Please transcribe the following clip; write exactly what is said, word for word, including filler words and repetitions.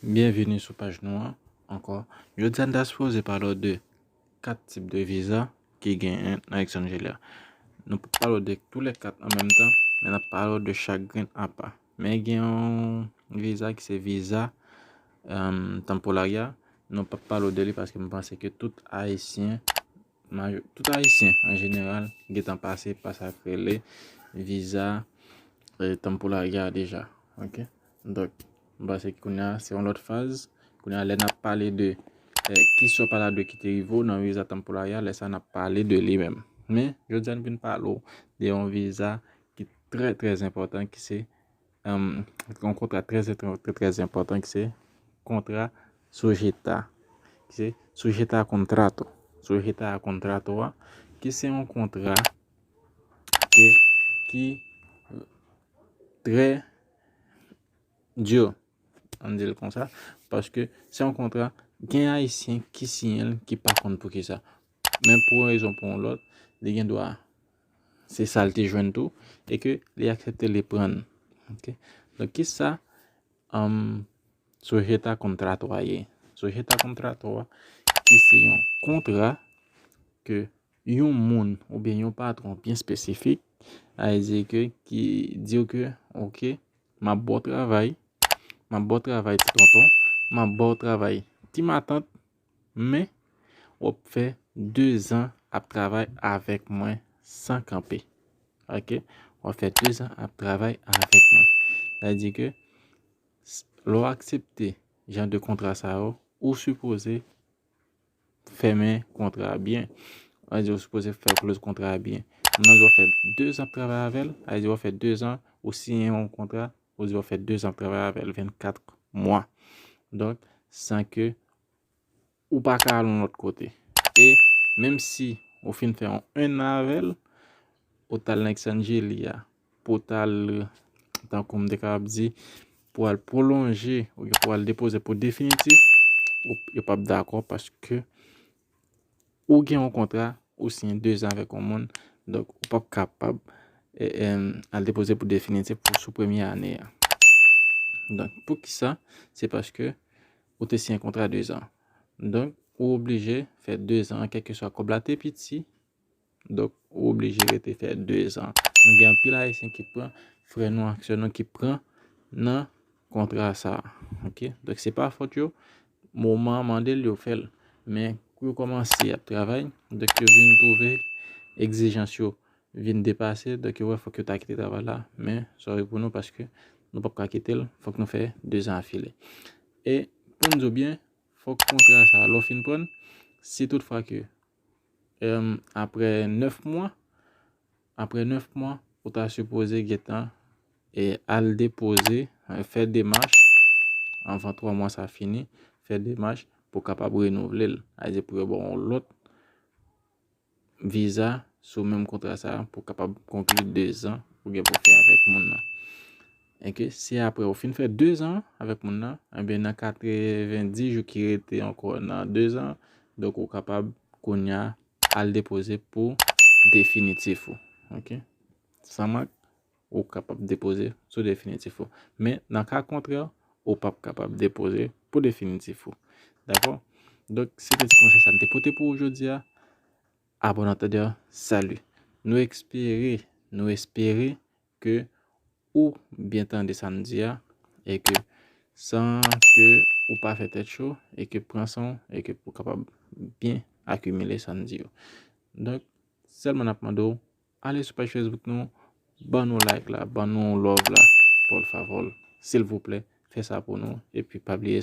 Byenvini sou paj nou an ankò. Jodi a n ta sipoze pale w de kat tip de viza ki genyen nan Exxon Joliet. Nou p ap pale w de toulèkat an menm tan, men n ap pale w de chak grenn apa. Men gen yon viza ki se viza, um, temporaria. Nou p ap pale w de li paske m panse ke tout Ayisyen, majo-, tout Ayisyen an jeneral gentan pase pa sa k rele viza, eh, temporaria deja. Ok? Donk, m panse ke kounye a se yon lòt faz. Kounye a, lè n ap pale de, eh, kisa w pa ta dwe kite rive w nan viza temporaria, lè sa a n ap pale de li menm. Men, jodi a n vin pale w de yon viza ki trè, trè enpòtan, ki se, um, yon kontra trè, trè, trè, trè enpòtan, ki se kontra sujeta, ki se sujeta a contrato. Sujeta a contrato a, ki se yon kontra ke, ki trè di, ann di l konsa, paske se yon kontra, gen Ayisyen ki siyen l ki pa konn poukisa. Men pou yon rezon pou yon lòt, li gen dwa se sa l te jwenn tou, e ke li aksepte li pran l. Ok? Donk, kisa, um, sujeta a contrato a ye? Sujeta a contrato a, ki se yon kontra ke yon moun oubyen yon patwon byen espesifik, a di ke, ki di w ke, ok, m ap ba w travay, m ap ba w travay ti tonton, m ap ba w travay ti matant, men w ap fè dezan ap travay avèk mwen san kanpe. Ok? W ap fè dezan ap travay avèk mwen. Sa vle di ke s-, lè w aksepte jan de kontra sa yo, ou sipoze fèmen kontra a byen. Sa vle di ou sipoze fè kloz kontra a byen. Moun nan di w fè dezan ap travay avè l, sa vle di w fè dezan, ou siyen yon kontra, ou di w fè dezan ap travay avè l, vennkat mwa. Donk, san ke ou pa ka al yon lòt kote. E menm si ou fin fè yon ennan avè l, ou t al nan Exxon Joliet a pou w t al, tankou m te kapab di, pou w al pwolonje oubyen pou w al depoze pou definitif, ou, yo p ap dakò paske ou gen yon kontra, ou siyen dezan avèk yon moun, donk ou p ap kapab, e, e, al depoze pou definitif pou sou premye ane a. Donk, poukisa? Se paske ou te siyen kontra dezan. Donk, ou oblije fè dezan, kèlkeswa kòb la te piti, donk, ou oblije rete fè dezan. Nou gen anpil Ayisyen ki pran, frè nou ak sè nou ki pran nan kontra sa a. Ok? Donk, se pa fòt yo, moman an mande l, yo fè l. Men, kou yo kòmanse ap travay, donk, yo vin twouve egzijans yo vin depase, donk, yo wè fòk yo ta kite travay la. Men, sòri pou nou, paske nou p ap ka kite l, fòk nou fè dezan afile. E, pou n di w byen, fòk kontra sa a, lè w fin pran l, si toutfwa ke, em, apre nèf mwa, apre nèf mwa, ou ta sipoze gentan, e, al depoze, e, fè demach, anvan twa mwa sa fini, fè demach pou w kapab renouvle l. Sa vle di pou yo ba w yon lòt viza sou menm kontra sa a pou w kapab konkli dezan ou gen pou fè avèk moun nan. E ke si apre ou fin fè dezan avèk moun nan, enben nan katrevendis jou ki rete ankò nan dezan, donk ou kapab kounye a al depoze pou definitif ou. Ok? San mank, ou kapab depoze sou definitif ou. Men nan ka kontrè, ou p ap kapab depoze pou definitif ou. Dakò? Donk, se te ti konsèy sa n te pote pou ou jodi a. Abònatè, sali. Nou espere, nou espere ke ou byen tande sa n di a, e ke san ke ou pa fè tèt cho, e ke pran san w, e ke pou kapab byen akimile sa n di yo. Donk, sèlman n ap mande w, ale sou paj Facebook nou, ban nou like la, ban nou love la, por favor, silvouplè, fè sa pou nou, epi pa bliye